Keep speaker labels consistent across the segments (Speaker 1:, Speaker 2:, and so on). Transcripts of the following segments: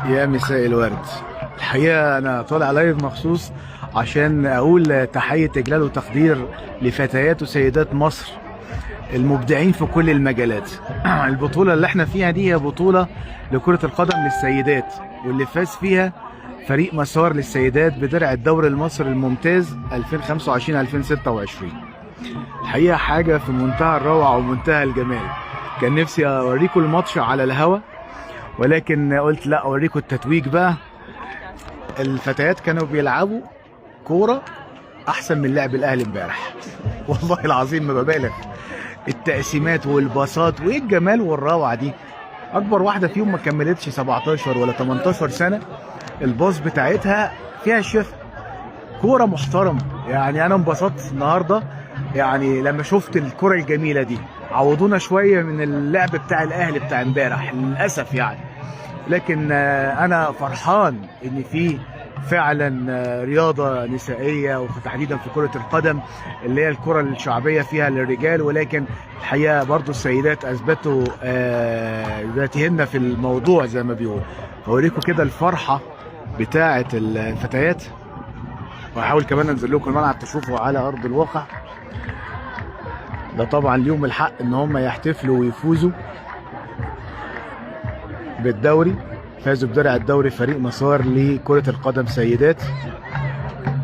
Speaker 1: يا مساء الورد. الحقيقة أنا طالع live مخصوص عشان أقول تحية إجلال وتقدير لفتيات وسيدات مصر المبدعين في كل المجالات. البطولة اللي احنا فيها دي هي بطولة لكرة القدم للسيدات، واللي فاز فيها فريق مسار للسيدات بدرع الدوري المصري الممتاز 2025-2026. الحقيقة حاجة في منتهى الروعة ومنتهى الجمال. كان نفسي أوريكم الماتش على الهوا، ولكن قلت لا، اوريكم التتويج بقى. الفتيات كانوا بيلعبوا كورة احسن من لعب الاهلي امبارح، والله العظيم ما ببالغ. التقسيمات والباصات وايه الجمال والروعه دي. اكبر واحدة فيهم ما كملتش 17 ولا 18 سنه، الباص بتاعتها فيها شفا، كورة محترمه. يعني انا انبسطت النهارده يعني لما شفت الكره الجميلة دي. عوضونا شوية من اللعب بتاع الاهلي بتاع امبارح للاسف يعني، لكن انا فرحان ان في فعلا رياضة نسائيه، وتحديدا في كره القدم اللي هي الكره الشعبية فيها للرجال، ولكن الحقيقة برضو السيدات اثبتوا ذاتهن في الموضوع زي ما بيقولوا. اوريكم كده الفرحة بتاعه الفتيات، وهحاول كمان انزل لكم الملعب تشوفوا على ارض الواقع. ده طبعا ليهم الحق ان هم يحتفلوا ويفوزوا بالدوري. فازوا بدرع الدوري فريق مسار لكرة القدم سيدات.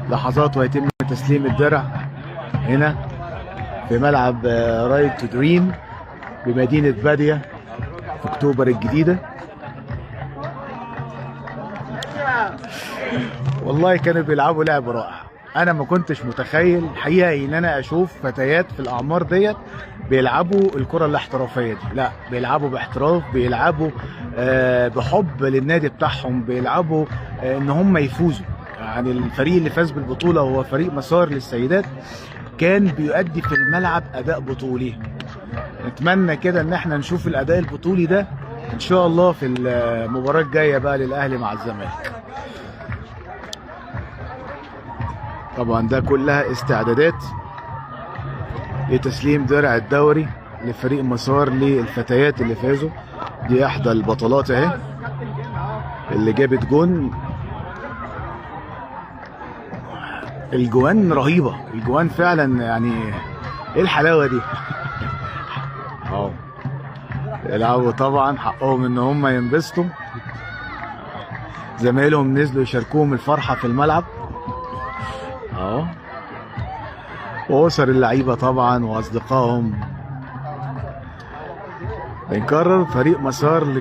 Speaker 1: لحظات ويتم تسليم الدرع هنا في ملعب Right to Dream بمدينة بادية في اكتوبر الجديدة. والله كانوا بيلعبوا لعب رائع. انا ما كنتش متخيل الحقيقة ان انا اشوف فتيات في الاعمار ديت بيلعبوا الكره الاحترافية دي. لا، بيلعبوا باحتراف، بيلعبوا بحب للنادي بتاعهم، بيلعبوا ان هم يفوزوا. يعني الفريق اللي فاز بالبطولة هو فريق مسار للسيدات، كان بيؤدي في الملعب اداء بطولي. نتمنى كده ان احنا نشوف الاداء البطولي ده ان شاء الله في المباراة الجاية بقى للاهلي مع الزمالك. طبعا ده كلها استعدادات لتسليم درع الدوري لفريق مسار للفتيات اللي فازوا. دي احدى البطولات اهي اللي جابت جون. الجوان رهيبة، الجوان فعلا يعني ايه الحلاوة دي. اهو يلعبوا، طبعا حقهم ان هم ينبسطوا. زمايلهم نزلوا يشاركوهم الفرحة في الملعب اهو، واسر اللعيبة طبعا واصدقائهم. بنكرر، فريق مسار